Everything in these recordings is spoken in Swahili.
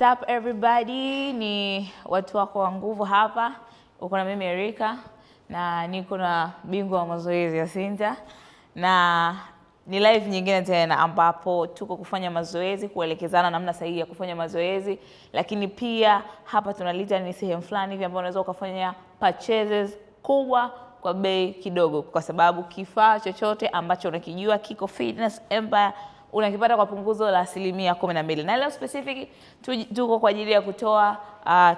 What's up everybody, ni watu wako wa nguvu hapa. Uko na mimi Erika na niko na bingwa wa mazoezi ya Sinta, na ni live nyingine tena ambapo tuko kufanya mazoezi, kuelekezana namna sahihi ya kufanya mazoezi, lakini pia hapa tunalita ni sehemu fulani hivi ambapo unaweza ukafanya purchases kubwa kwa bei kidogo, kwa sababu kifaa chochote ambacho unakijua kiko Fitness Empire unakipata kwa punguzo la 12%. Na leo specific tuko kwa ajili ya kutoa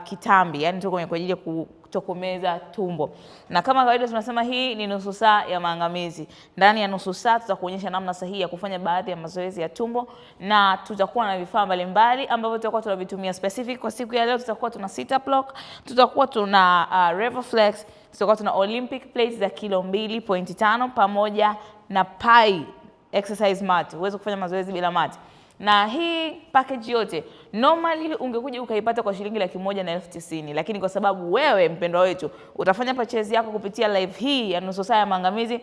kitambi, yani tuko kwa ajili ya kutokomeza tumbo. Na kama kawaida tunasema hii ni nusu saa ya maangamizi. Ndani ya nusu saa tutakuonyesha namna sahihi ya kufanya baadhi ya mazoezi ya tumbo, na tutakuwa na vifaa mbalimbali ambavyo tutakuwa tunavitumia specific kwa siku ya leo. Tutakuwa tuna sit up block, tutakuwa tuna Revoflex, tutakuwa tuna Olympic plates za kilo 2.5 pamoja na pai exercise mat. Uweze kufanya mazoezi bila mat. Na hii package yote normally ungekuja ukaipata kwa shilingi 190,000, lakini kwa sababu wewe mpendwa wetu utafanya purchase yako kupitia live hii ya nusu saa ya maangamizi,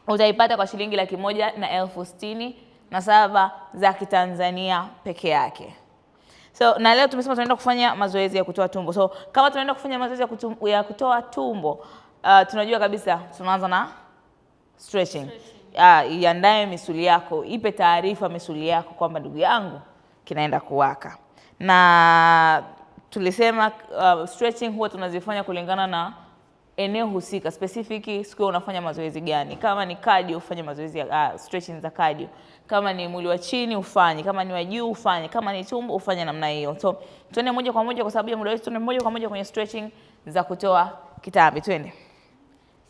utaipata kwa shilingi 167,000 za Kitanzania peke yake. So na leo tumesema tunaenda kufanya mazoezi ya kutoa tumbo. So kama tunaenda kufanya mazoezi ya kutoa tumbo, tunajua kabisa tunaanza na stretching. Iandae misuli yako, ipe taarifa misuli yako kwamba ndugu yangu kinaenda kuwaka. Na tulisema stretching huwa tunazifanya kulingana na eneo husika specific, siku unafanya mazoezi gani. Kama ni cardio ufanye mazoezi ya stretching za cardio, kama ni mwili wa chini ufanye, kama ni wa juu ufanye, kama ni tumbo ufanye namna hiyo. So twende moja kwa moja kwa sababu ya muda wetu, twende moja kwa moja kwenye stretching za kutoa kitambi. Twende.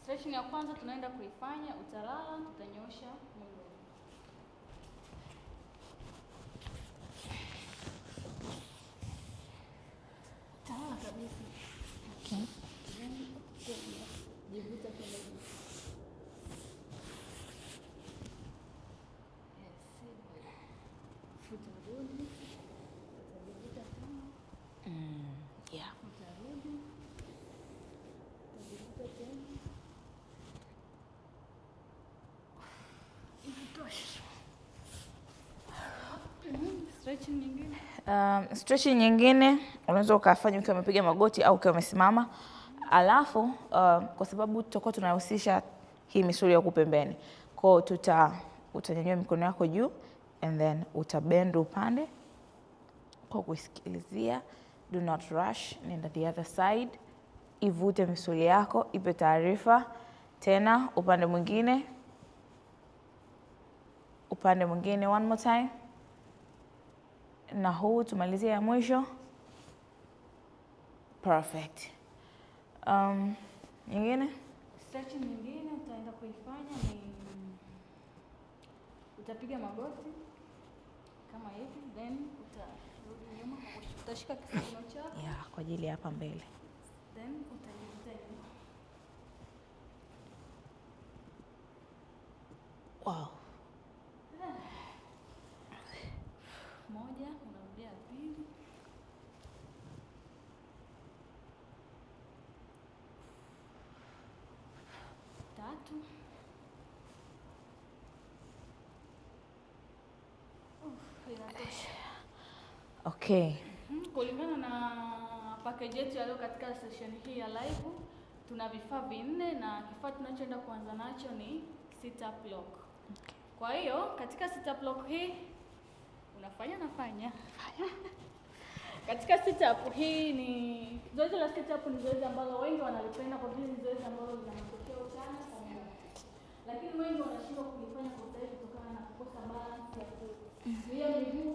Stretching ya kwanza tunaenda kuifanya, utalala, tutanyosha mwili. Utalala kabisa. Okay. Jivuta kwenda juu. Yes, futa rudi. Utajivuta tena. Yeah. Utarudi. Utajivuta tena. Stretching nyingine. Stretching nyingine unaweza ukafanya ukiwa umepiga magoti au ukiwa umesimama. Alafu kwa sababu tutakuwa tunahusisha hii misuli ya huku pembeni. Kwa hiyo utanyanyua mikono yako juu and then utabend upande kwa kusikilizia. Do not rush, nenda the other side. Ivute misuli yako, ipe taarifa. Tena upande mwingine. Upande mwingine one more time. Na huu tumalizie ya mwisho. Perfect. Nyingine? Stretching nyingine utaenda kuifanya ni utapiga magoti kama hivi, then utarudi nyuma, utashika kisigino chako. Yeah, kwa ajili hapa mbele. Then utajivuta nyuma. Wow. Moja, unarudia pili. Tatu. Inatosha. Okay. Kulingana na package yetu ya leo katika session hii ya live, tuna vifaa vinne na kifaa tunachoenda kuanza nacho ni sit up block. Okay. Kwa hiyo katika sit up block hii unafanya nafanya. Katika sit up hii ni zoezi la sit up, ni zoezi ambalo wengi wanalipenda kwa vile ni zoezi ambalo lina matokeo chanya kwa muda. Lakini wengi wanashindwa kulifanya kwa usahihi kutokana na kukosa balance ya kuzuia miguu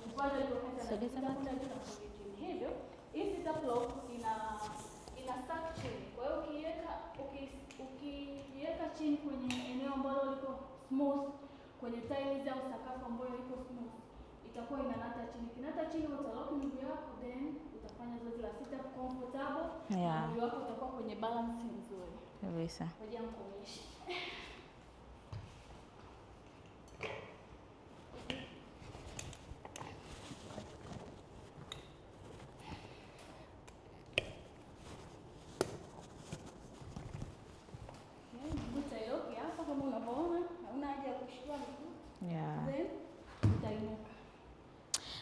kupanda juu wakati anakwenda juu na kurudi chini. Hivyo hii sit up block ina stack chini. Kwa hiyo ukiiweka chini kwenye eneo ambalo liko smooth, kwenye tiles au sakafu ambayo iko smooth, itakuwa inanata chini. Kinata chini utalock miguu yako, then utafanya zoezi la sit up comfortable. Yeah. Mguu wako utakuwa kwenye balance nzuri. Kabisa. Ngoja nikuonyeshe. Mguu utailock hapa kama unavyoona, hauna haja ya kushtua miguu. Yeah. Then utainuka.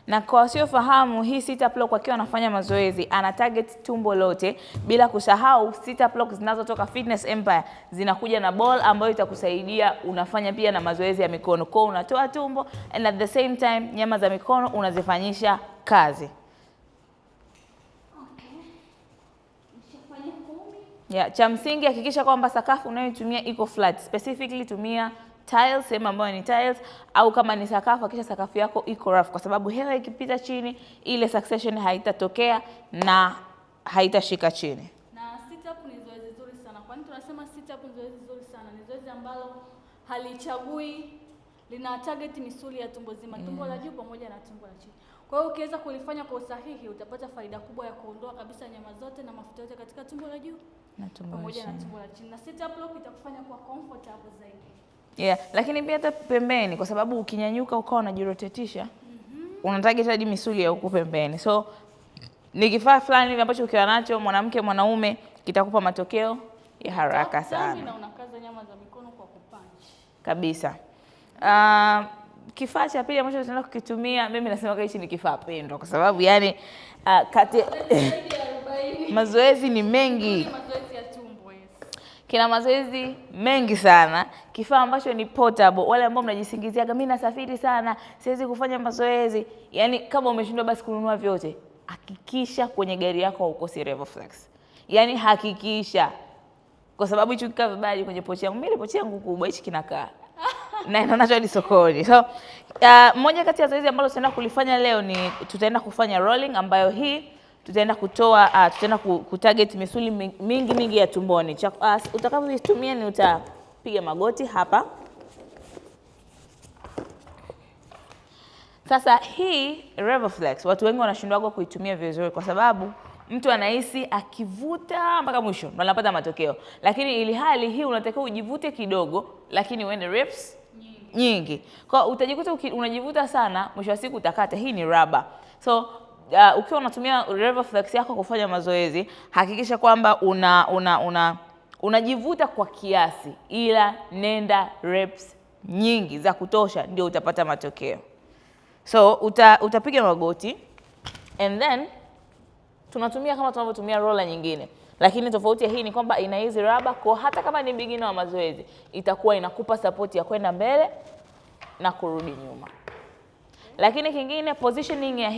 Na kwa wasiofahamu, hii sit up lock akiwa anafanya mazoezi ana target tumbo lote, bila kusahau sit up lock zinazotoka Fitness Empire zinakuja na ball ambayo itakusaidia unafanya pia na mazoezi ya mikono. Kwa hiyo unatoa tumbo and at the same time nyama za mikono unazifanyisha kazi. Okay. Nishafanya 10. Yeah, cha msingi hakikisha kwamba sakafu unayoitumia iko flat. Specifically tumia tiles, sehemu ambayo ni tiles, au kama ni sakafu hakikisha sakafu yako iko rough, kwa sababu hewa ikipita chini ile suction haitatokea na haitashika chini. Na sit up ni zoezi zuri sana. Kwa nini tunasema sit up ni zoezi zuri sana? Ni zoezi ambalo halichagui, lina target misuli ya tumbo zima, tumbo la juu pamoja na tumbo la chini. Kwa hiyo ukiweza kulifanya kwa usahihi utapata faida kubwa ya kuondoa kabisa nyama zote na mafuta yote katika tumbo la juu Na tumbo la pamoja na chini. tumbo la chini. Na sit up lock itakufanya kuwa comfortable zaidi. Yeah, lakini pia hata pembeni, kwa sababu ukinyanyuka ukawa unajirotatisha, una target hadi misuli ya huku pembeni. So ni kifaa fulani hivi ambacho ukiwa nacho mwanamke, mwanaume, kitakupa matokeo ya haraka Tap sana. Na unakaza nyama za mikono kwa kupunch. Kabisa. Kifaa cha pili ambacho tunaenda kukitumia, mimi nasema hichi ni kifaa pendwa kwa sababu yani kati Zaidi ya 40. mazoezi ni mengi. Mazoezi ya tumbo, yes. Kina mazoezi mengi sana, kifaa ambacho ni portable. Wale ambao mnajisingiziaga mimi nasafiri sana, siwezi kufanya mazoezi, yani kama umeshindwa basi kununua vyote, hakikisha kwenye gari yako haukosi Revoflex. Yani hakikisha, kwa sababu hicho kikaa vibaya kwenye pochi yangu, mimi pochi yangu kubwa, hichi kinakaa na nacho hadi sokoni. So moja kati ya zoezi ambalo tutaenda kulifanya leo ni tutaenda kufanya rolling, ambayo hii tutaenda kutoa tutaenda kutarget misuli mingi mingi ya tumboni. Utakavyoitumia ni utapiga magoti hapa. Sasa hii Revoflex watu wengi wanashindwa kuitumia vizuri kwa sababu mtu anahisi akivuta mpaka mwisho ndo anapata matokeo, lakini ili hali hii unatakiwa ujivute kidogo, lakini uende reps nyingi. Kwa utajikuta unajivuta sana, mwisho wa siku utakata. Hii ni rubber. So ukiwa unatumia Revoflex yako kufanya mazoezi, hakikisha kwamba unajivuta kwa kiasi, ila nenda reps nyingi za kutosha ndio utapata matokeo. So utapiga magoti and then tunatumia kama tunavyotumia roller nyingine, lakini tofauti ya hii ni kwamba ina hizi rubber, kwa hata kama ni beginner wa mazoezi itakuwa inakupa support ya kwenda mbele na kurudi nyuma. Lakini kingine, positioning ya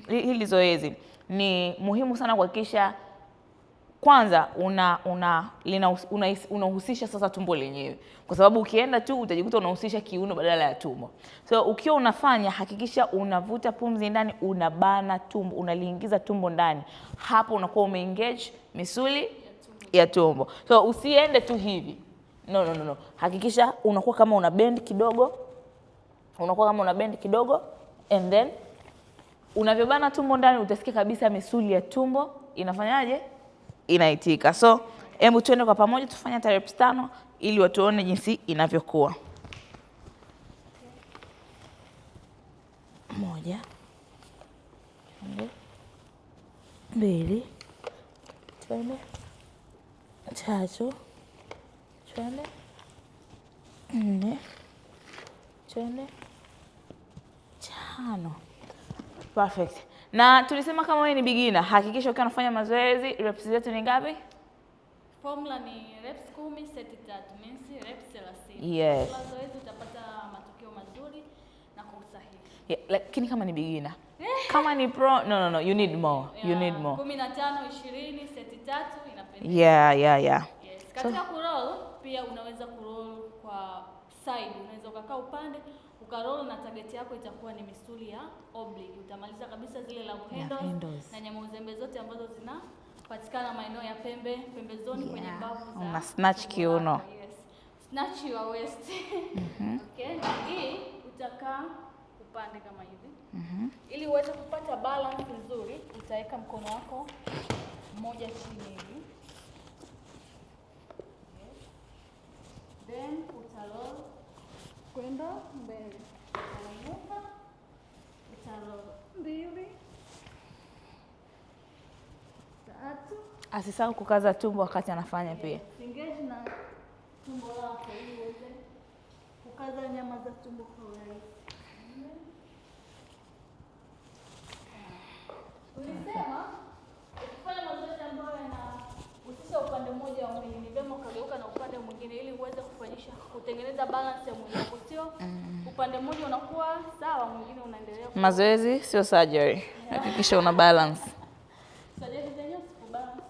hili zoezi ni muhimu sana kuhakikisha kwanza unahusisha sasa tumbo lenyewe, kwa sababu ukienda tu utajikuta unahusisha kiuno badala ya tumbo. So ukiwa unafanya hakikisha unavuta pumzi ndani, unabana tumbo, unaliingiza tumbo ndani. Hapo unakuwa umeengage misuli ya tumbo. So usiende tu hivi. No, no, no, no. Hakikisha unakuwa kama una bend kidogo. Unakuwa kama una bend kidogo and then unavyobana tumbo ndani utasikia kabisa misuli ya tumbo inafanyaje? Inaitika. So hebu tuende kwa pamoja tufanye hata reps 5 ili watuone jinsi inavyokuwa. 1, 2, 3, 4, 5. Perfect. Na tulisema kama wewe ni beginner, hakikisha ukiwa unafanya mazoezi reps zetu ni ngapi? Formula ni reps 10 seti 3, means reps 30. Yes. Kwa zoezi utapata matokeo mazuri na kwa usahihi. Yeah, lakini kama ni beginner. Kama ni pro, no no no, you need more. You need more. 15, 20 seti 3 inapendeza. Yeah, yeah, yeah. Yes. Katika kuroll pia unaweza kuroll kwa side, unaweza ukakaa upande ukaroll na target yako itakuwa ni misuli ya oblique. Utamaliza kabisa zile love handles na nyama uzembe zote ambazo zinapatikana maeneo ya pembezoni, kwenye mbavu za Una snatch kiuno. Yes. Snatch your waist. Okay, na hii utakaa upande kama hivi. Ili uweze kupata balance nzuri, utaweka mkono wako mmoja chini hivi. Yes. Then utaroll kwenda mbele. Utainuka, utaroll 2, 3. Asisahau kukaza tumbo wakati anafanya pia. Engage na tumbo lako ili uweze kukaza nyama za tumbo kwa urahisi. upande mwingine ili uweze kufanyisha kutengeneza balance ya mwili wako, sio upande mmoja unakuwa sawa, mwingine unaendelea. Mazoezi sio surgery. Hakikisha una balance. Surgery zenyewe siku balance.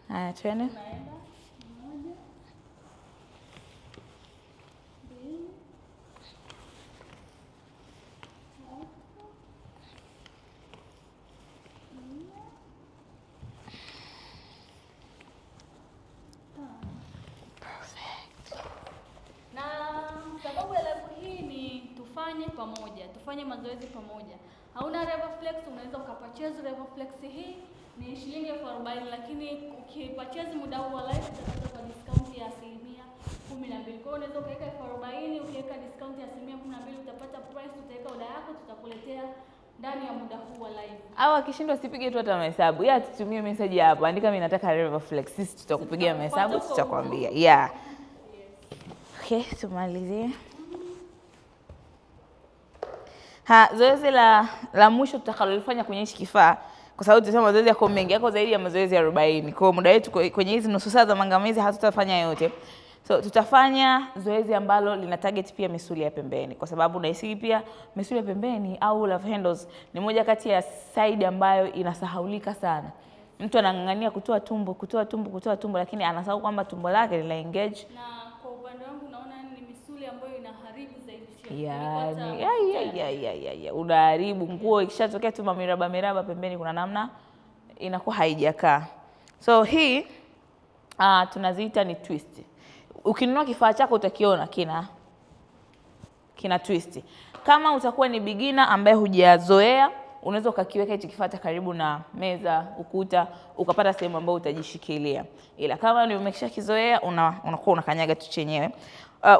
Haya, twende. Tunaenda moja, mbili, tatu, nne, tano. Perfect. Na sababu ya live hii ni tufanye pamoja, tufanye mazoezi pamoja. Hauna Revoflex, unaweza ukapurchase Revoflex hii ni shilingi 40,000, lakini ukipurchase muda huu wa live utapata kwa discount ya 12%. Kwa hiyo unaweza ukaweka 40,000, ukiweka discount ya 12% utapata price, utaweka oda yako, tutakuletea ndani ya muda huu wa live. Au akishindwa asipige tu hata mahesabu. Yeye atutumie message hapo. Andika mimi nataka Revoflex. Sisi tutakupigia mahesabu, tutakwambia. Yeah. Okay, tumalizie. Ha, zoezi la mwisho tutakalolifanya kwenye hichi kifaa, kwa sababu tutasema mazoezi yako mengi, yako zaidi ya mazoezi 40. Kwa hiyo muda wetu kwenye hizi nusu saa za maangamizi hatutafanya yote. So tutafanya zoezi ambalo lina target pia misuli ya pembeni, kwa sababu nahisi pia misuli ya pembeni au love handles ni moja kati ya side ambayo inasahaulika sana. Mtu anang'ang'ania kutoa tumbo, kutoa tumbo, kutoa tumbo, lakini anasahau kwamba tumbo lake lina engage. Na kwa upande wangu naona ni misuli ambayo inaharibu zaidi shape. Yaani, ya, unaharibu nguo ikishatokea tu miraba miraba pembeni, kuna namna inakuwa haijakaa. So hii tunaziita ni twist. Ukinunua kifaa chako utakiona kina twist. Kama utakuwa ni beginner ambaye hujazoea, unaweza ukakiweka hichi kifaa karibu na meza, ukuta, ukapata sehemu ambayo utajishikilia. Ila kama ni umeshakizoea, unakuwa unakanyaga tu chenyewe.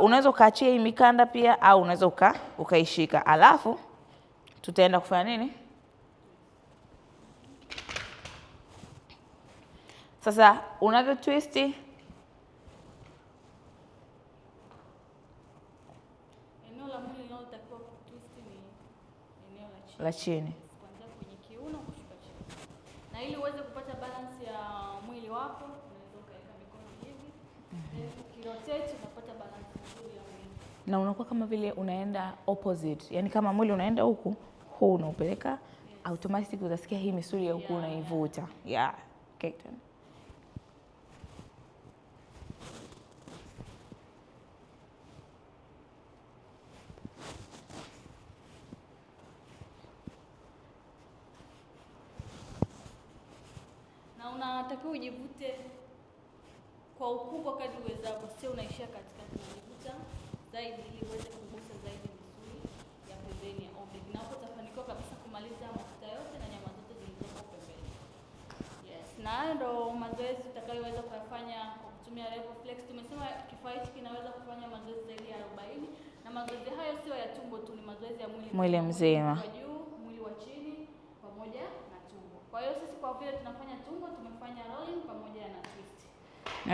Unaweza ukaachia hii mikanda pia au unaweza ukaishika. Alafu tutaenda kufanya nini? Sasa unavyo twist eneo la mwili linalotakiwa kutwist ni eneo la chini. La chini. Kuanzia kwenye kiuno kushuka chini. Na ili uweze kupata balance ya mwili wako, unaweza ukaweka mikono hivi. Then ukirotate unapata balance nzuri ya mwili. Na unakuwa kama vile unaenda opposite. Yaani kama mwili unaenda huku, huu unaupeleka, automatic utasikia hii misuli ya huku unaivuta. Yeah. Okay, turn. Na unatakiwa ujivute kwa ukubwa kadri uwezavyo, sio unaishia katikati, unajivuta zaidi ili uweze kugusa zaidi misuli ya pembeni ya oblique. Na hapo utafanikiwa kabisa kumaliza mafuta yote na nyama zote zilizoko pembeni. Yes, na hayo ndo mazoezi utakayoweza kuyafanya kwa kutumia Revoflex. Tumesema kifaa hichi kinaweza kufanya mazoezi zaidi ya 40, na mazoezi hayo sio ya tumbo tu, ni mazoezi ya mwili Mwili mzima. Mwili wa juu, mwili wa chini pamoja na tumbo. Kwa hiyo sisi kwa vile tunafanya tumbo, tumefanya rolling pamoja na twist.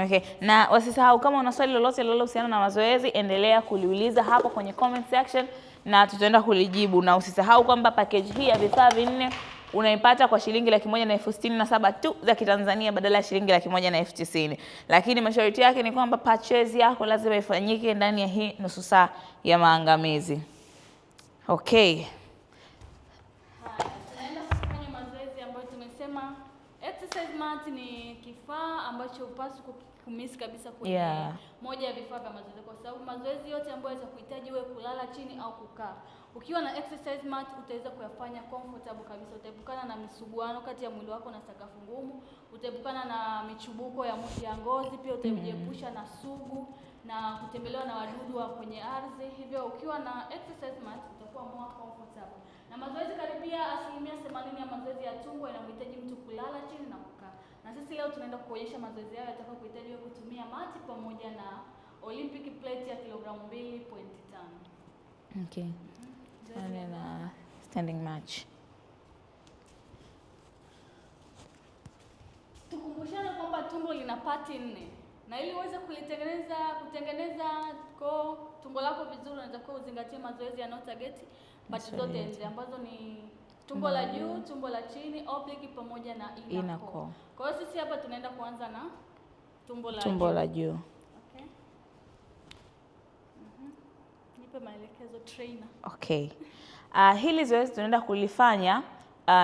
Okay. Na wasisahau kama una swali lolote linalohusiana na mazoezi, endelea kuliuliza hapo kwenye comment section na tutaenda kulijibu. Na usisahau kwamba package hii ya vifaa 4 unaipata kwa shilingi 167,000 tu za Kitanzania badala ya shilingi 190,000. Lakini masharti yake ni kwamba purchase yako lazima ifanyike ndani ya hii nusu saa ya maangamizi. Okay. Haya, tunaenda kufanya mazoezi ambayo tumesema exercise mat ni kifaa ambacho hupaswi kumiss kabisa kwenye moja ya vifaa vya mazoezi, kwa sababu mazoezi yote ambayo yatakuhitaji wewe kulala chini au kukaa, ukiwa na exercise mat utaweza kuyafanya comfortable kabisa. Utaepukana na misuguano kati ya mwili wako na sakafu ngumu, utaepukana na michubuko ya ngozi, pia utajiepusha na sugu na kutembelewa na wadudu wa kwenye ardhi. Hivyo ukiwa na exercise mat utakuwa more comfortable. Na mazoezi karibia 80% ya mazoezi ya tumbo yanamhitaji mtu kulala chini na kukaa. Na sisi leo tunaenda kuonyesha mazoezi hayo yatakayokuhitaji wewe kutumia mati pamoja na Olympic plate ya kilogramu 2.5. Okay. Tuanze na standing match. Tukumbushane kwamba tumbo lina pati 4. Na ili uweze kutengeneza ko tumbo lako vizuri, unatakiwa uzingatie mazoezi ya target pati zote nne ambazo ni tumbo la juu, tumbo la chini, oblique pamoja na inner core. Kwa hiyo sisi hapa tunaenda kuanza na Tumbo tumbo la juu. la juu. Okay. Nipe maelekezo trainer. Okay. Hili zoezi tunaenda kulifanya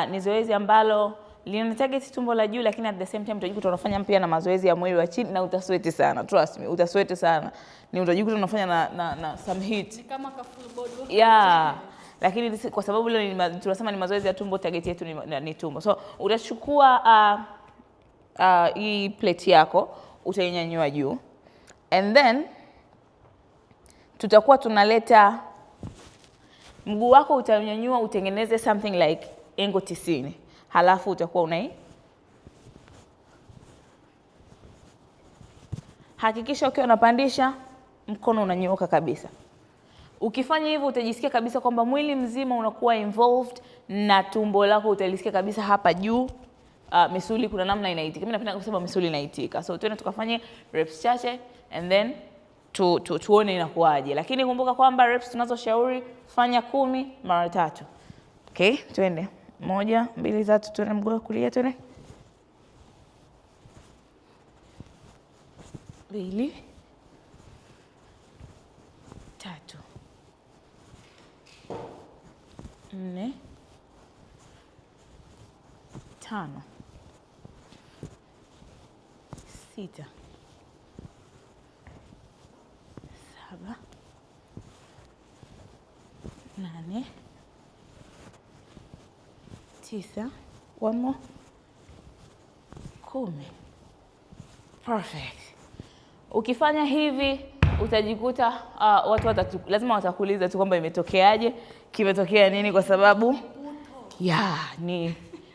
ni zoezi ambalo lina target tumbo la juu, lakini at the same time utajikuta unafanya pia na mazoezi ya mwili wa chini na utasweti sana. Trust me, utasweti sana. Ni utajikuta unafanya na some heat. Ni kama ka full body workout. Yeah. Lakini kwa sababu leo tunasema ni mazoezi ya tumbo, target yetu ni tumbo. So utachukua hii plate yako utainyanyua juu and then tutakuwa tunaleta mguu wako utanyanyua utengeneze something like angle 90, halafu utakuwa unai hakikisha ukiwa unapandisha mkono unanyooka kabisa. Ukifanya hivyo utajisikia kabisa kwamba mwili mzima unakuwa involved na tumbo lako utalisikia kabisa hapa juu. Misuli kuna namna inaitika. Mimi napenda kusema misuli inaitika. So twende tukafanye reps chache and then tuone inakuwaje. Lakini kumbuka kwamba reps tunazoshauri fanya 10 mara 3. Okay, twende. 1, 2, 3, twende mguu wa kulia, twende. 2, 3, 4, 5, 6, 7, 8, 9, one more, 10. Perfect. Ukifanya hivi utajikuta watu lazima watakuuliza tu kwamba imetokeaje, kimetokea nini, kwa sababu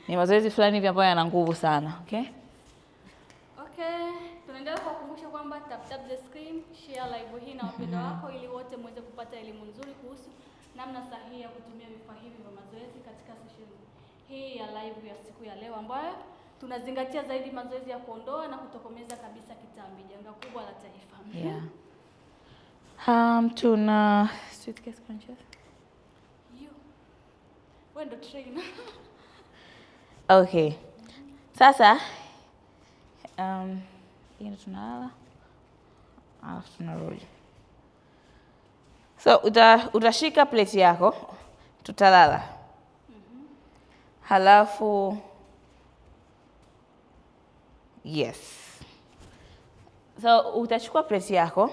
ni mazoezi fulani hivi ambayo yana nguvu sana. Okay? Okay, tunaendelea kuwakumbusha kwamba tap tap the screen, share live hii na wapendwa wako ili wote muweze kupata elimu nzuri kuhusu namna sahihi ya kutumia vifaa hivi vya mazoezi katika session hii ya live ya siku ya leo ambayo tunazingatia zaidi mazoezi ya kuondoa na kutokomeza kabisa kitambi, janga kubwa la taifa. Yeah. Tuna suitcase crunches. You. Wewe ndo trainer. Okay. Sasa hii ndo tunalala alafu tunarudi. So utashika plate yako, tutalala. Halafu yes. So utachukua plate yako,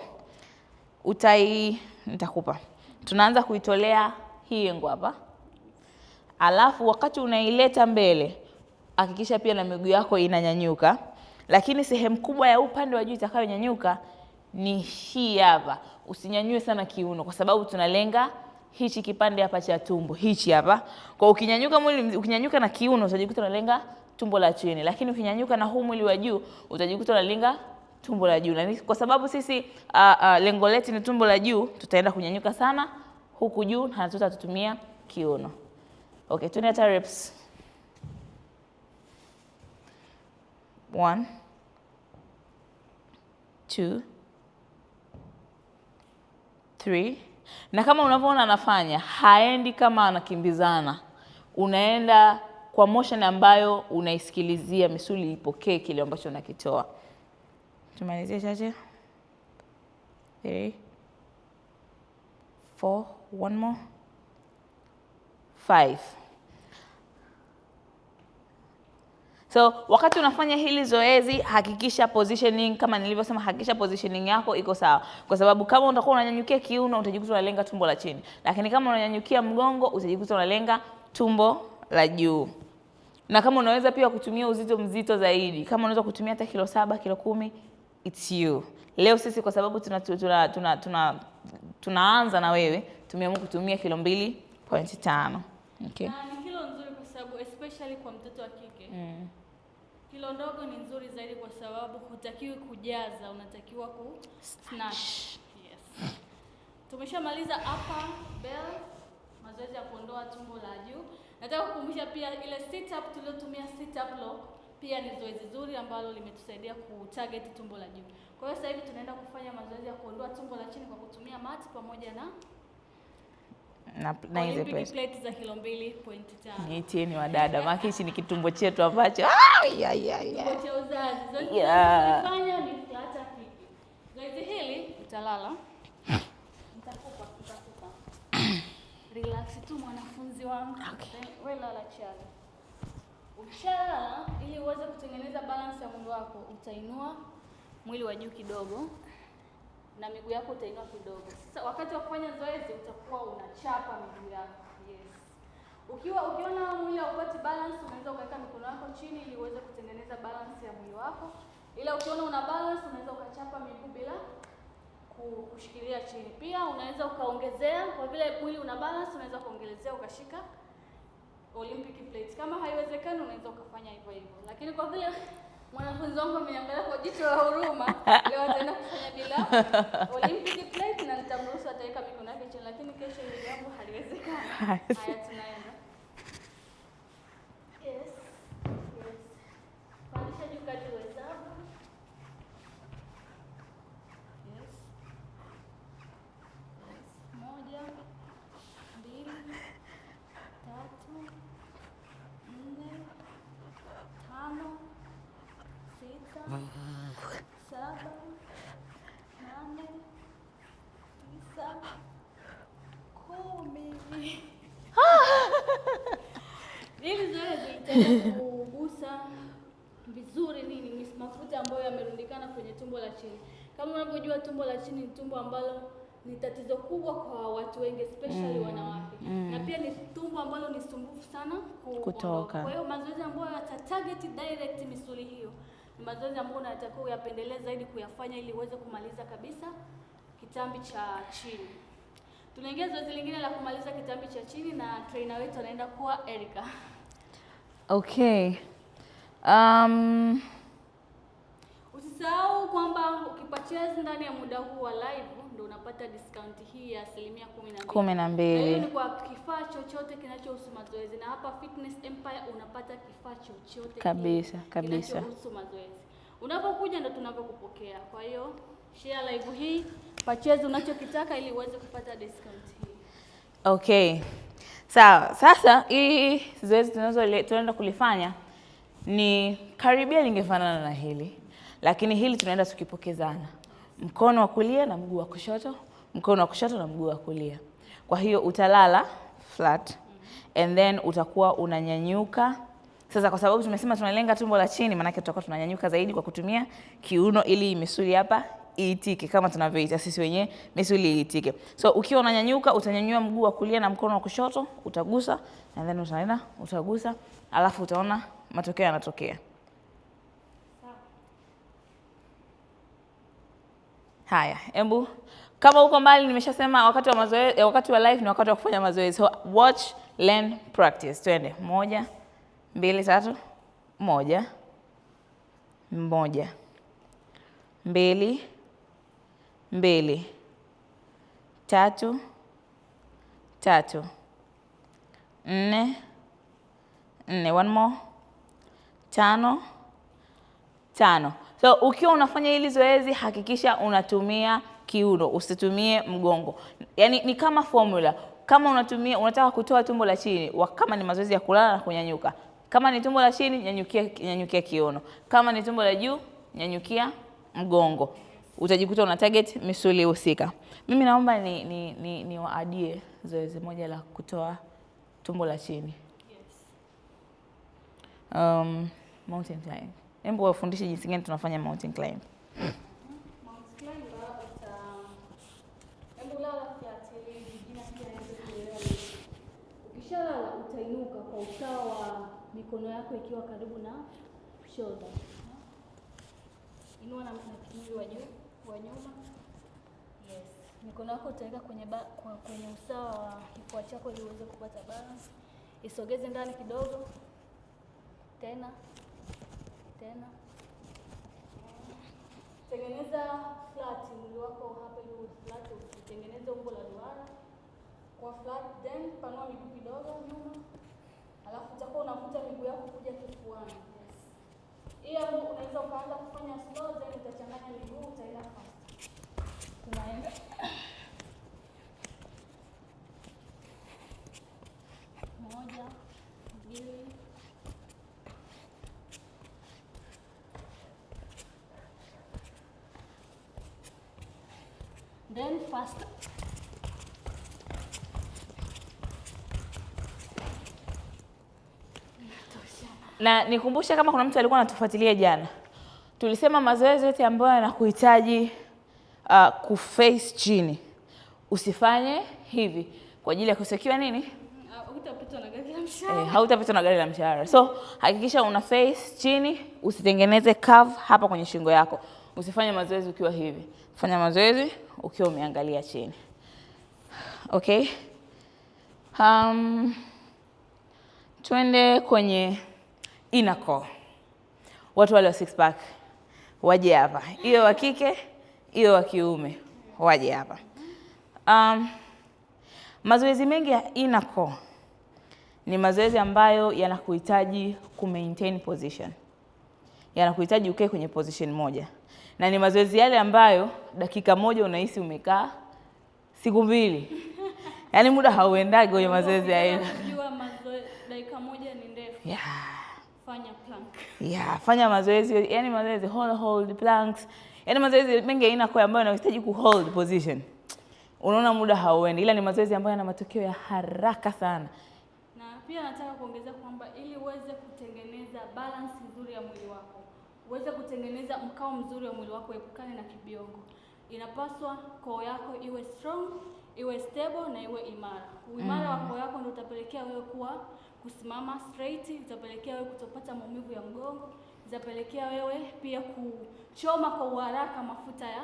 nitakupa. Tunaanza kuitolea hii engo hapa. Alafu wakati unaileta mbele, hakikisha pia na miguu yako inanyanyuka. Lakini sehemu kubwa ya upande wa juu itakayonyanyuka ni hii hapa. Usinyanyue sana kiuno kwa sababu tunalenga hichi kipande hapa cha tumbo, hichi hapa. Kwa ukinyanyuka mwili, ukinyanyuka na kiuno utajikuta unalenga tumbo la chini, lakini ukinyanyuka na huu mwili wa juu utajikuta unalenga tumbo la juu. Na kwa sababu sisi lengo letu ni tumbo la juu, tutaenda kunyanyuka sana huku juu na hatutatumia kiuno. Okay, tuende hata reps. 1, 2, 3. Na kama unavyoona anafanya, haendi kama anakimbizana. Unaenda kwa motion ambayo unaisikilizia misuli ipokee kile ambacho unakitoa. Tumalizie chache. 3, 4, one more. 5. So wakati unafanya hili zoezi hakikisha positioning, kama nilivyosema, hakikisha positioning yako iko sawa, kwa sababu kama utakuwa unanyanyukia kiuno utajikuta unalenga tumbo la chini, lakini kama unanyanyukia mgongo utajikuta unalenga tumbo la juu. Na kama unaweza pia kutumia uzito mzito zaidi, kama unaweza kutumia hata kilo 7, kilo 10, it's you. Leo sisi kwa sababu tunaanza na wewe, tumeamua kutumia kilo 2.5. Okay. Na ni kilo nzuri kwa sababu especially kwa mtoto wa kike. Kilo ndogo ni nzuri zaidi kwa sababu hutakiwi kujaza, unatakiwa ku snatch. Yes. Tumeshamaliza upper bell, mazoezi ya kuondoa tumbo la juu. Nataka kukumbusha pia ile sit up tuliotumia, sit up lock, pia ni zoezi zuri ambalo limetusaidia kutarget tumbo la juu. Kwa hiyo sasa hivi tunaenda kufanya mazoezi ya kuondoa tumbo la chini kwa kutumia mat pamoja na na hizi Olympic plate. plate za kilo 2.5. Niitieni wadada, maana hichi ni kitumbo chetu ambacho Tumbo cha uzazi. Zoezi Yeah. tunalofanya ni Utalala. Nitakupa, nitakupa. Relax tu mwanafunzi wangu. Okay. Wewe lala chali. Ukishalala, ili uweze kutengeneza balance ya mwili wako, utainua mwili wa juu kidogo na miguu yako utainua kidogo. Sasa wakati wa kufanya zoezi utakuwa unachapa miguu yako. Yes. Ukiona mwili haupati balance, unaweza ukaweka mikono yako chini ili uweze kutengeneza balance ya mwili wako. Ila ukiona una balance, unaweza ukachapa miguu bila kushikilia chini. Pia unaweza ukaongezea, kwa vile mwili una balance, unaweza kuongelezea ukashika Olympic plate. Kama haiwezekani unaweza ukafanya hivyo hivyo. Lakini kwa vile mwanafunzi wangu ameniangalia kwa jicho la huruma, leo ataenda kufanya bila Olympic plate na nitamruhusu ataweka mikono yake chini, lakini kesho hili jambo haliwezekani. Haya, tunaenda. Yes. Yes. Pandisha juu kadri uwezavyo. Yes. Yes. 1, 2, 3, 4, 5, 6, 7, 8, 9, 10. Hili zoezi litaenda kugusa vizuri nini mafuta ambayo yamerundikana kwenye tumbo la chini. Kama unavyojua tumbo la chini ni tumbo ambalo ni tatizo kubwa kwa watu wengi, especially wanawake. Na pia ni tumbo ambalo ni sumbufu sana kutoka. Kwa hiyo mazoezi ambayo yata target direct misuli hiyo ni mazoezi ambayo unatakiwa uyapendelee zaidi kuyafanya ili uweze kumaliza kabisa kitambi cha chini. Tunaingia zoezi lingine la kumaliza kitambi cha chini na trainer wetu anaenda kuwa Erica. Okay. Usisahau kwamba ukipurchase ndani ya muda huu wa live ndio unapata discount hii ya 12%. 12. Hiyo ni kwa kifaa chochote kinachohusu mazoezi, na hapa Fitness Empire unapata kifaa chochote kabisa kabisa kinachohusu mazoezi. Unapokuja ndio tunavyokupokea. Kwa hiyo share live hii, purchase unachokitaka ili uweze kupata discount hii. Okay. Sawa, sasa hii zoezi tunaenda kulifanya ni karibia lingefanana na hili, lakini hili tunaenda tukipokezana. Mkono wa kulia na mguu wa kushoto, mkono wa kushoto na mguu wa kulia. Kwa hiyo utalala flat and then utakuwa unanyanyuka. Sasa kwa sababu tumesema tunalenga tumbo la chini, maana yake tutakuwa tunanyanyuka zaidi kwa kutumia kiuno ili misuli hapa iitike, kama tunavyoita sisi wenyewe misuli iitike. So ukiwa unanyanyuka utanyanyua mguu wa kulia na mkono wa kushoto, utagusa and then utaenda utagusa, alafu utaona matokeo yanatokea. Haya, hebu kama uko mbali nimeshasema wakati wa mazoezi, wakati wa live ni wakati wa kufanya mazoezi. So watch, learn, practice. Twende. 1, 2, 3. 1, 1, 2, 2, 3, 3, 4, 4, one more, 5, 5. So ukiwa unafanya hili zoezi hakikisha unatumia kiuno, usitumie mgongo. Yaani ni kama formula. Kama unataka kutoa tumbo la chini, kama ni mazoezi ya kulala na kunyanyuka. Kama ni tumbo la chini, nyanyukia kiuno. Kama ni tumbo la juu, nyanyukia mgongo. Utajikuta una target misuli husika. Mimi naomba ni waadie zoezi moja la kutoa tumbo la chini. Yes. Mountain climb. Hebu wafundishe jinsi gani tunafanya mountain climb. Mountain climb, hebu lala flat ili jina pia iweze kuelewa. Ukishalala utainuka kwa usawa wa mikono yako ikiwa karibu na shoulder. Inua na mwili wa juu, wa nyuma. Yes. Mikono yako utaweka kwenye usawa wa kifua chako ili uweze kupata balance. Isogeze ndani kidogo. Tena. Tena. Tengeneza flat mwili wako hapa ili uwe flat, usitengeneze umbo la duara. Kwa flat then panua miguu kidogo nyuma. Alafu utakuwa unavuta miguu yako kuja kifuani. Yes. Hii hapo unaweza ukaanza kufanya slow then utachanganya miguu utaenda fast. Tunaenda. 1, 2, Then faster. Na nikumbushe kama kuna mtu alikuwa anatufuatilia jana, tulisema mazoezi yote ambayo yanakuhitaji kuface chini usifanye hivi kwa ajili ya kusekiwa nini? Hutapitwa na gari la mshahara. Hautapitwa na gari la mshahara. So hakikisha una face chini, usitengeneze curve hapa kwenye shingo yako. Usifanye mazoezi ukiwa hivi. Fanya mazoezi ukiwa umeangalia chini. Okay? Twende kwenye inner core. Watu wale wa six pack waje hapa. Iwe wa kike, iwe wa kiume, waje hapa. Mazoezi mengi ya inner core ni mazoezi ambayo yanakuhitaji ku maintain position. Yanakuhitaji ukae kwenye position moja. Na ni mazoezi yale ambayo dakika moja unahisi umekaa siku mbili. Yaani muda hauendagi kwenye mazoezi ya aina. Unajua dakika moja ni ndefu. Fanya plank. Fanya mazoezi, yani mazoezi hold planks. Yaani mazoezi mengi ya inner core ambayo yanahitaji ku hold position. Unaona muda hauendi, ila ni mazoezi ambayo yana matokeo ya haraka sana. Na pia nataka kuongeza kwamba ili uweze kutengeneza balance nzuri ya mwili wako, uweze kutengeneza mkao mzuri wa mwili wako, epukane na kibiongo. Inapaswa koo yako iwe strong, iwe stable na iwe imara. Uimara wa koo yako ndio utapelekea wewe kuwa kusimama straight, utapelekea wewe kutopata maumivu ya mgongo, utapelekea wewe pia kuchoma kwa uharaka mafuta ya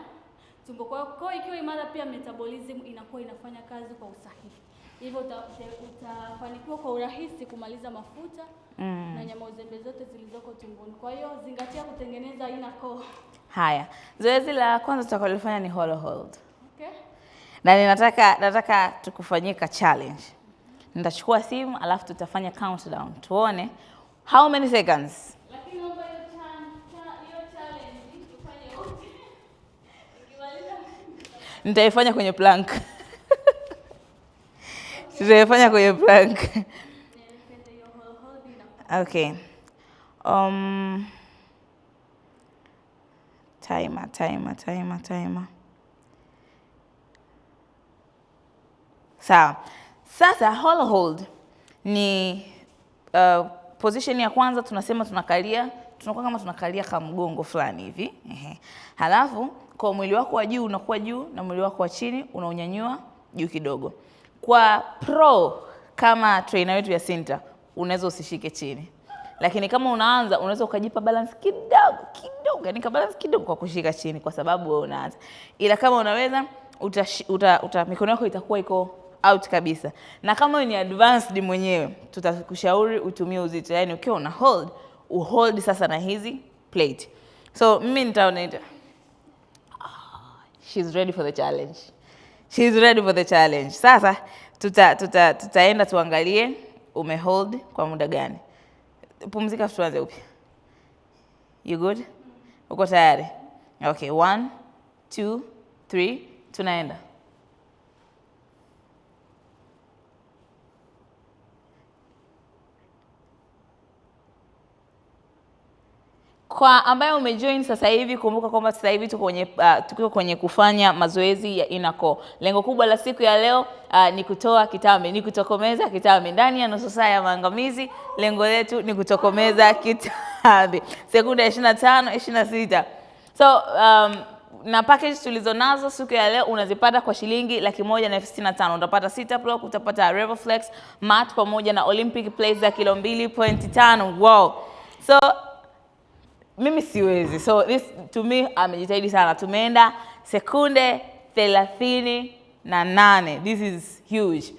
tumbo. Kwa hiyo koo ikiwa imara, pia metabolism inakuwa inafanya kazi kwa usahihi. Hivyo utafanikiwa kwa urahisi kumaliza mafuta na nyama uzembe zote zilizoko tumboni. Kwa hiyo zingatia kutengeneza inner core. Haya, zoezi la kwanza tutakalofanya ni hollow hold. Okay. Na nataka tukufanyie ka challenge. Nitachukua simu alafu tutafanya countdown. Tuone how many seconds. Lakini naomba hiyo challenge tufanye wote. Nikimaliza nitaifanya kwenye plank. Tutaifanya kwenye plank. Okay. Timer, timer, timer, timer. Sawa. Sasa hollow hold ni position ya kwanza, tunasema tunakalia, tunakuwa kama tunakalia kama mgongo fulani hivi. Ehe. Halafu kwa mwili wako wa juu unakuwa juu na mwili wako wa chini unaunyanyua juu kidogo. Kwa pro kama trainer wetu ya Sinta unaweza usishike chini. Lakini kama unaanza unaweza ukajipa balance kidogo kidogo, yani ka balance kidogo kwa kushika chini kwa sababu wewe unaanza. Ila kama unaweza mikono yako itakuwa iko out kabisa. Na kama ni advanced mwenyewe tutakushauri utumie uzito. Yani ukiwa una hold, uhold sasa na hizi plate. So mimi nitaona she's ready for the challenge. She's ready for the challenge. Sasa tutaenda tuangalie umehold kwa muda gani. Pumzika tuanze upya. You good? Uko tayari? Okay, 1 2 3, tunaenda. Kwa ambaye umejoin sasa hivi, kumbuka kwamba sasa hivi tuko kwenye kufanya mazoezi ya inner core. Lengo kubwa la siku ya leo ni kutoa kitambi, ni kutokomeza kitambi ndani ya nusu saa ya maangamizi. Lengo letu ni kutokomeza kitambi. Sekunde 25, 26. So na package tulizonazo siku ya leo unazipata kwa shilingi 165,000. Utapata sit-up block, utapata Revoflex mat pamoja na Olympic plates za kilo 2.5. Wow. So mimi siwezi. So this to me amejitahidi sana. Tumeenda sekunde 38. This is huge.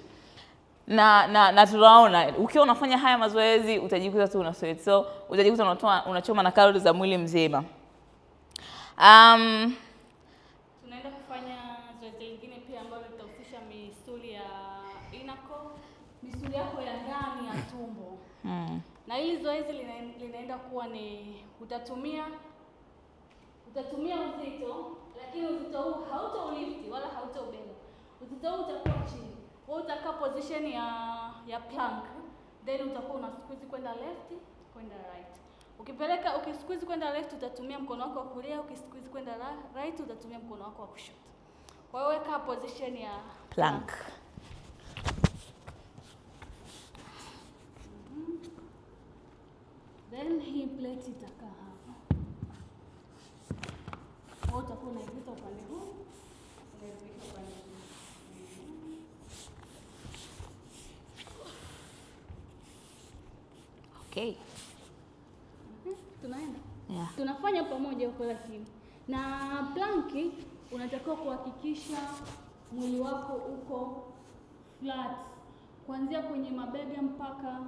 Na tunaona ukiwa unafanya haya mazoezi utajikuta tu una sweat. So utajikuta unachoma na calories za mwili mzima. Tunaenda kufanya zoezi lingine pia ambalo litahusisha misuli ya inner core, misuli yako ya ndani ya tumbo. Na hili zoezi linaenda kuwa ni utatumia uzito, lakini uzito huu hautaulift wala hautaubeba. Uzito huu utakuwa chini. Wewe utakaa position ya plank, then utakuwa una squeeze kwenda left, kwenda right. Ukisqueeze kwenda left utatumia mkono wako wa kulia, ukisqueeze kwenda right utatumia mkono wako wa kushoto. Kwa hiyo weka position ya Plank. Then hii plate itakaa hapa. Kwa hiyo utakuwa unaivuta upande huu, unairudisha upande huu. Okay. Tunaenda. Yeah. Tunafanya pamoja huko lakini. Na planki unatakiwa kuhakikisha mwili wako uko flat. Kuanzia kwenye mabega mpaka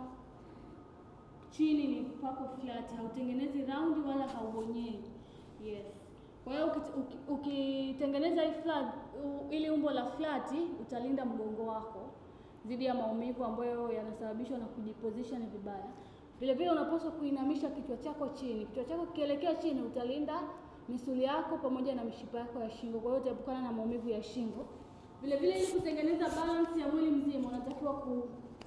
chini ni pako flat, hautengenezi round wala haubonyei. Yes. Kwa hiyo ukitengeneza hii flat, ili umbo la flat, utalinda mgongo wako dhidi ya maumivu ambayo yanasababishwa na kujiposition vibaya. Vile vile unapaswa kuinamisha kichwa chako chini. Kichwa chako kikielekea chini utalinda misuli yako pamoja na mishipa yako ya shingo. Kwa hiyo utaepukana na maumivu ya shingo. Vile vile ili kutengeneza balance ya mwili mzima unatakiwa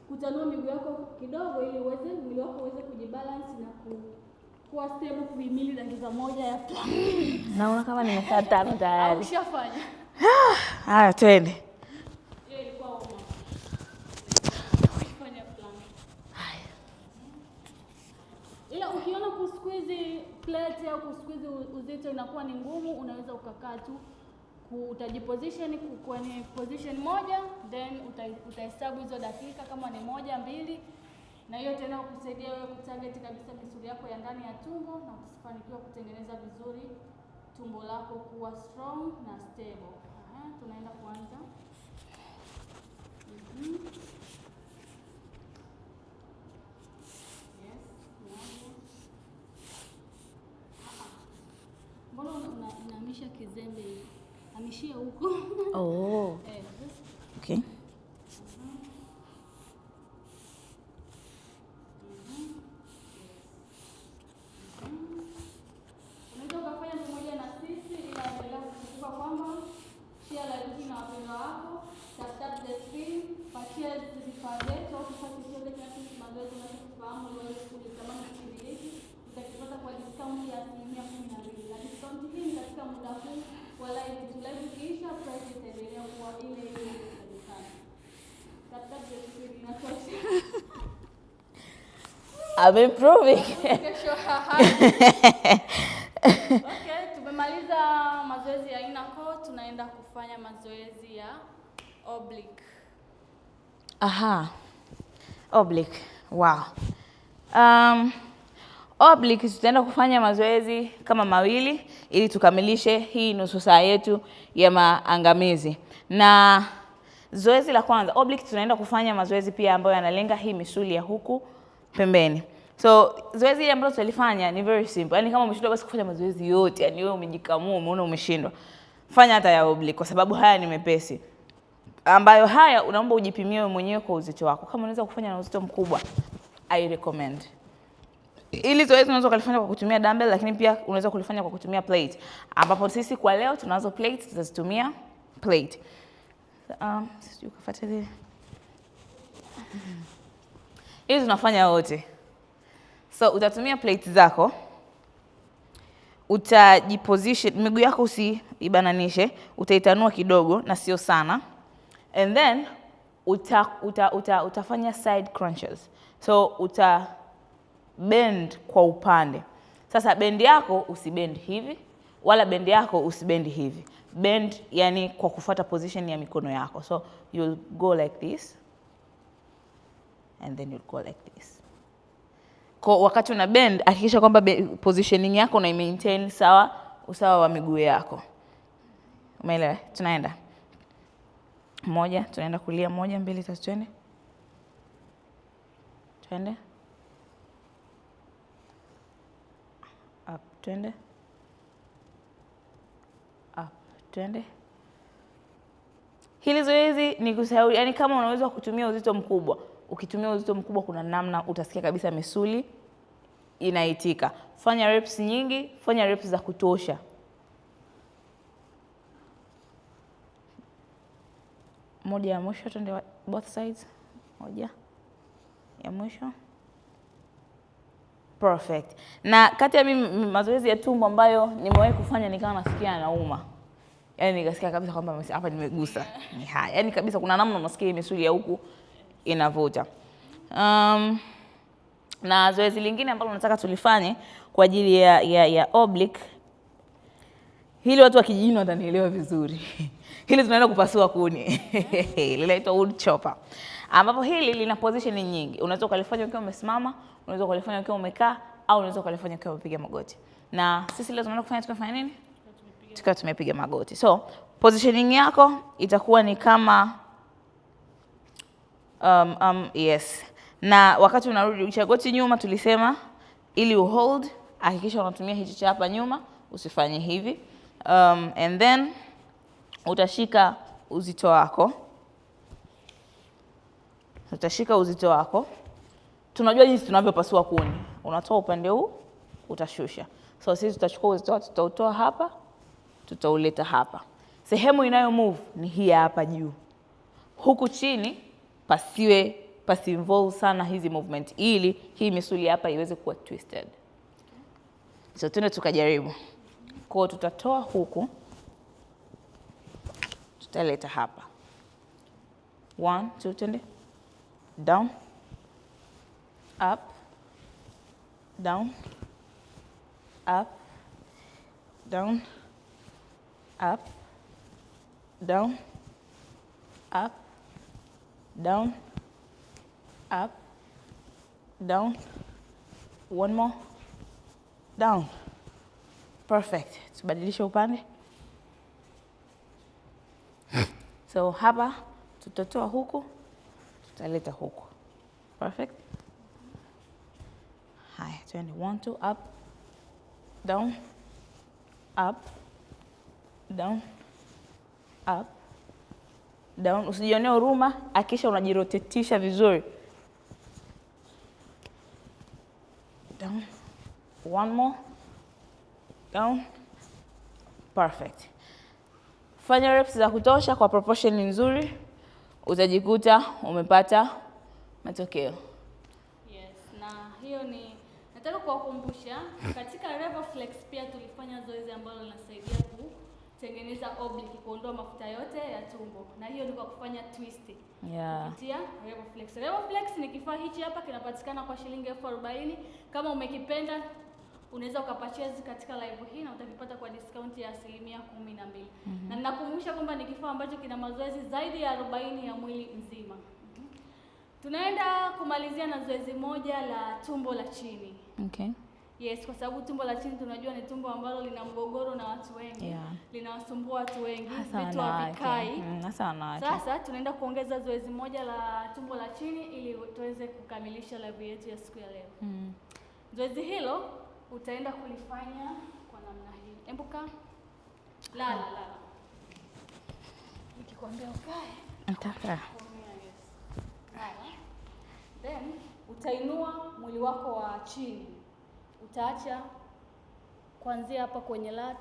kutanua miguu yako kidogo ili mwili wako uweze kujibalance na kuwa stable kuhimili dakika moja ya plank. Naona kama nimekaa 5 tayari. Ushafanya. Haya, twende. Hiyo ilikuwa warm up. Fanya plank. Haya. Ila ukiona kusqueeze plate au kusqueeze uzito inakuwa ni ngumu, unaweza ukakaa tu, utajiposition kwenye position moja, then utahesabu hizo dakika kama ni 1, 2, na hiyo tena kukusaidia wewe kutarget kabisa misuli yako ya ndani ya tumbo na utafanikiwa kutengeneza vizuri tumbo lako kuwa strong na stable. Aha, tunaenda kuanza. Yes, moja. Mbona unahamisha kizembe hivi? Hamishia huko. Oh. Okay. Unaweza ukafanya pamoja na sisi, ila endelea kukumbuka kwamba share live hii na wapendwa wako, tap tap the screen, purchase vifaa vyetu au kifaa chochote kinachohusu mazoezi unachokifahamu ili uweze kulitamani kukimiliki, utakipata kwa discount ya 12%. Na discount hii ni katika muda huu wa live tu. Live ikiisha, price itaendelea kuwa ile ile inayopatikana. Tap tap the screen inatosha. I'm improving. Kesho. Okay, tumemaliza mazoezi ya inner core, tunaenda kufanya mazoezi ya oblique. Aha. Oblique. Wow. Oblique tutaenda kufanya mazoezi kama mawili ili tukamilishe hii nusu saa yetu ya maangamizi. Na zoezi la kwanza, oblique tunaenda kufanya mazoezi pia ambayo yanalenga hii misuli ya huku pembeni. So zoezi hili ambalo tutalifanya ni very simple. Yaani kama umeshindwa basi kufanya mazoezi yote, yani wewe umejikamua, umeona umeshindwa, fanya hata ya oblique kwa sababu haya ni mepesi. Ambayo haya unaomba ujipimie wewe mwenyewe kwa uzito wako. Kama unaweza kufanya na uzito mkubwa, I recommend. Ili zoezi unaweza kulifanya kwa kutumia dumbbell, lakini pia unaweza kulifanya kwa kutumia plate. Ambapo sisi kwa leo tunazo plate, tutazitumia plate. Sijui kufuata zile. Hizi tunafanya wote. So utatumia plate zako. Utajiposition, miguu yako usiibananishe, utaitanua kidogo na sio sana. And then utafanya side crunches. So uta bend kwa upande. Sasa bend yako usibend hivi wala bend yako usibend hivi. Bend yani kwa kufuata position ya mikono yako. So you'll go like this and then you'll go like this. Kwa wakati una bend hakikisha kwamba positioning yako una maintain sawa, usawa wa miguu yako. Umeelewa? Tunaenda. Moja, tunaenda kulia, 1, 2, 3, twende. Twende. Up, twende. Up, twende. Hili zoezi ni kushauri, yani kama unaweza kutumia uzito mkubwa, ukitumia uzito mkubwa kuna namna utasikia kabisa misuli inaitika. Fanya reps nyingi, fanya reps za kutosha. Moja ya mwisho, twende both sides. Moja ya mwisho. Perfect. Na kati ya mimi mazoezi ya tumbo ambayo nimewahi kufanya nikawa nasikia nauma Yaani nikasikia kabisa kwamba hapa nimegusa. Ni haya. Yaani kabisa kuna namna unasikia misuli ya huku inavuta. Na zoezi lingine ambalo nataka tulifanye kwa ajili ya oblique, hili watu wa kijijini watanielewa vizuri. Hili tunaenda kupasua kuni. Linaitwa wood chopper. Ambapo hili lina position nyingi. Unaweza ukalifanya ukiwa umesimama, unaweza ukalifanya ukiwa umekaa, au unaweza ukalifanya ukiwa umepiga magoti. Na sisi leo tunaenda kufanya tukifanya nini? Tukiwa tumepiga magoti. So, positioning yako itakuwa ni kama yes. Na wakati unarudi goti nyuma tulisema ili uhold, hakikisha unatumia hichi cha hapa nyuma, usifanye hivi. And then utashika uzito wako. Utashika uzito wako. Tunajua jinsi tunavyopasua kuni. Unatoa upande huu, utashusha. So sisi tutachukua uzito wako, tutautoa hapa, tutauleta hapa. Sehemu inayo move ni hii hapa juu. Huku chini pasi involve sana hizi movement ili hii misuli hapa iweze kuwa twisted. So twende tukajaribu. Kwa tutatoa huku, tutaleta hapa. 1 2 twende. Down, up, down, up, down, up, down, up, down, up, down. One more, down. Perfect. Tubadilishe upande. So hapa tutatoa huku, tutaleta huku. Perfect. Haya, twende 1 2 up, down, up, down, up, down. Usijionee huruma, hakikisha unajirotatisha vizuri. Down. One more. Down. Perfect. Fanya reps za kutosha kwa proportion nzuri, utajikuta umepata matokeo. Yes, na hiyo ni nataka kuwakumbusha katika Revoflex pia tulifanya zoezi ambalo linasaidia kutengeneza oblique, kuondoa mafuta yote ya tumbo, na hiyo ni kwa kufanya twist. Kupitia Revoflex. Revoflex ni kifaa hichi hapa, kinapatikana kwa shilingi 40,000. Kama umekipenda unaweza ukapurchase katika live hii na utakipata kwa discount ya 12%. Na ninakumbusha kwamba ni kifaa ambacho kina mazoezi zaidi ya 40 ya mwili mzima. Tunaenda kumalizia na zoezi moja la tumbo la chini. Okay. Yes, kwa sababu tumbo la chini tunajua ni tumbo ambalo lina mgogoro na watu wengi. Yeah. Linawasumbua watu wengi, vitu havikai. Hasa wanawake. Sasa tunaenda kuongeza zoezi moja la tumbo la chini ili tuweze kukamilisha live yetu ya siku ya leo. Zoezi hilo utaenda kulifanya kwa namna hii. Hebu kaa. Lala, lala. Nikikwambia ukae. Nitakaa. Yes. Lala. Then utainua mwili wako wa chini. Utaacha kuanzia hapa kwenye lat,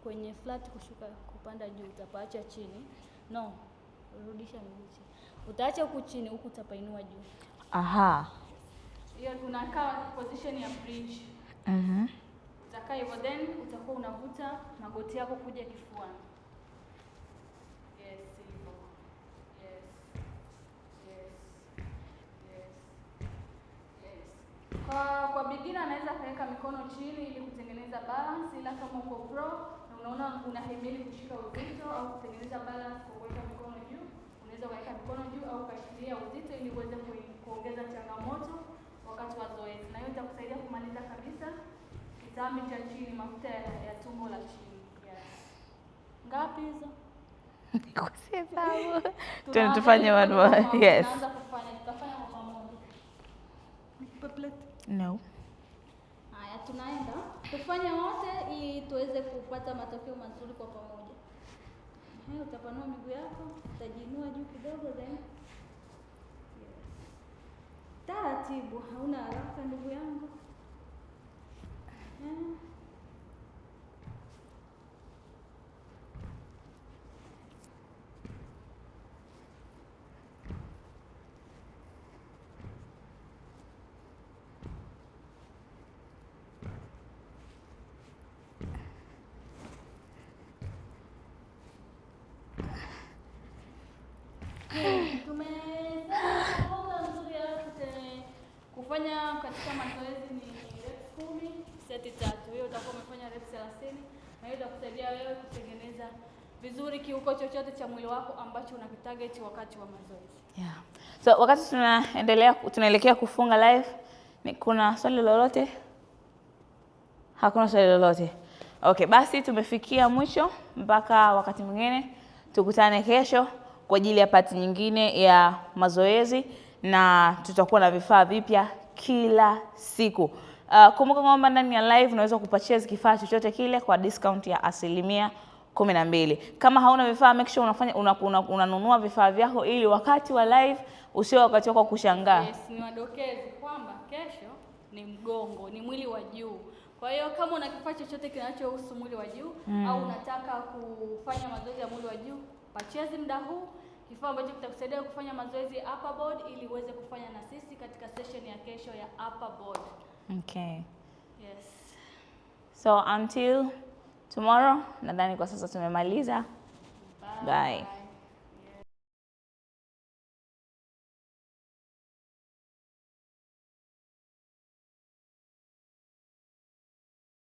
kwenye flat kushuka kupanda juu, utapaacha chini. No, rudisha miguu chini. Utaacha huku chini, huku utapainua juu. Aha. Hiyo unakaa position ya bridge. Utakaa hivyo, then utakuwa unavuta magoti yako kuja kifuani. Yes, hivyo. Yes. Yes. Yes. Yes. Kwa beginner anaweza akaweka mikono chini ili kutengeneza balance, ila kama uko pro na unaona unahimili kushika uzito au kutengeneza balance kwa kuweka mikono juu, unaweza ukaweka mikono juu au ukashikilia uzito ili uweze kuongeza changamoto wakati wa zoezi. Na hiyo itakusaidia kumaliza kabisa kitambi cha chini, mafuta ya tumbo la chini. Yes. Ngapi hizo? Nikuhesabu. Tufanye one more. Yes. Tunaanza kufanya, tutafanya kwa pamoja. Nikupe plate? No. Haya, tunaenda tufanye wote ili tuweze kupata matokeo mazuri kwa pamoja. Utapanua miguu yako, utajiinua juu kidogo then. Yes. Taratibu, hauna haraka ndugu yangu. Tumesema formula nzuri ya kufanya katika mazoezi ni reps 10 seti 3. Hiyo utakuwa umefanya reps 30 na hiyo itakusaidia wewe kutengeneza vizuri kiungo chochote cha mwili wako ambacho unakitarget wakati wa mazoezi. Yeah. So wakati tunaendelea tunaelekea kufunga live, kuna swali lolote? Hakuna swali lolote. Okay, basi tumefikia mwisho. Mpaka wakati mwingine, tukutane kesho kwa ajili ya part nyingine ya mazoezi na tutakuwa na vifaa vipya kila siku. Kumbuka kwamba ndani ya live unaweza kupurchase kifaa chochote kile kwa discount ya 12%. Kama hauna vifaa, make sure unafanya unanunua vifaa vyako ili wakati wa live usio wakati wako kushangaa. Yes, niwadokeze kwamba kesho ni mgongo, ni mwili wa juu. Kwa hiyo kama una kifaa chochote kinachohusu mwili wa juu au unataka kufanya mazoezi ya mwili wa juu, purchase muda huu kifaa ambacho kitakusaidia kufanya mazoezi ya upper body ili uweze kufanya na sisi katika session ya kesho ya upper body. Okay. Yes. So until tomorrow, nadhani kwa sasa tumemaliza. Bye. Bye.